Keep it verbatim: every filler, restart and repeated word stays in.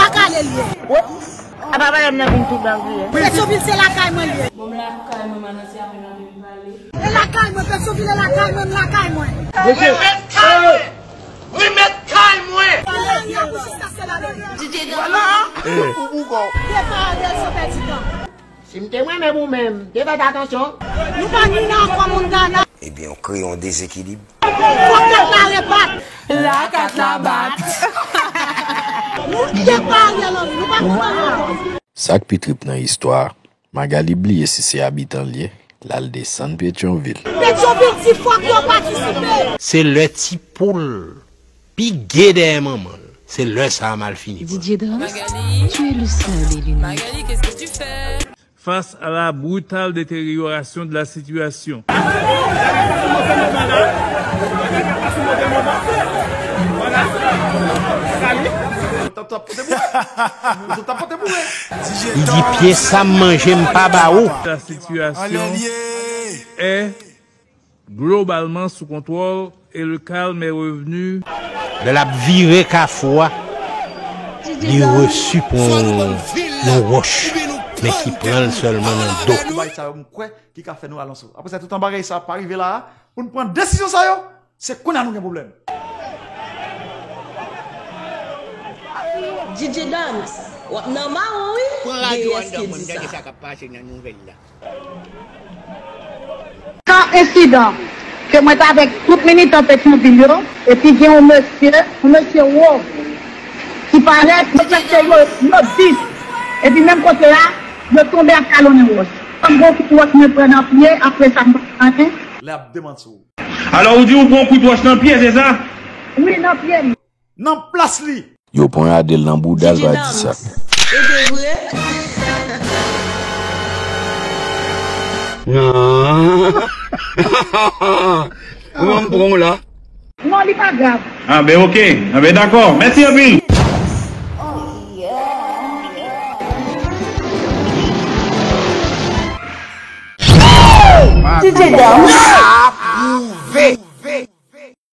Lakay li ye. Apa madanm nan vin tout bagay ye? Petyonvil se lakay mwen li ye. Bon, lakay mwen, madanm, se avè m ap vin pale. E lakay mwen, Petyonvil e lakay mwen, m lakay mwen. Mesye, remèt kay mwen! Remèt kay mwen! Vwala! Depa Ariel san pèdi tan. Si m te mwen menm ou menm, te fè atansyon. Nou pa ni nan ankò moun Gana. Ebyen, w kreye yon dezekilib. Fòk kat la rebat. La kat la bat. Nou depa Ariel Henry, nou pa kontan non. Sa k pi trip nan istwa a, Magali bliye si se abitan l ye, l al desann Petyonvil. Petyonvil di fòk yo patisipe. Se lè ti poul pige dèyè manman l, se lè sa a malfini pran. Didier Drams, tu es le seul et l'unique. Face à la brutale détérioration de la situation. Li di pye sa m manje m pa ba ou. La situation est globalement sous contrôle et le calme est revenu. Lè l ap vire kafou a, li resi pran yon wòch, men ki pran l sèlman nan do. Tout bagay sa yo, m kwè, ki ka fè nou al ansanm. Apre sa, tout an bagay sa pa rive la a, pou n pran desizyon sa yo, se kounye a nou gen pwoblèm. D J Dams, w ap nan mawon wi. Pran radyo anndan mwen, m tande sa k ap pase nan nouvèl la. Ka ensidan ke mwen t avèk tout militan Petyonvil yo, epi gen yon mesye, yon mesye wo, ki parèt, yo fè se yo, yo dis, epi menm kote a, yo tonbe ap kalonnen wòch. Kòm gon kout wòch mwen pran nan pye, apre sa m pa konnen. Lè ap demanti w. Alò ou di ou pran kout wòch nan pye, se sa? Wi, nan pye m. Nan plas li. Yo pran rade l nan bouda l pa di sa. E te vre? Nan. Kouman m pran w la? Non, li pa grav. Anben oke. Anben dakò. Mèsi anpil. D J Dams.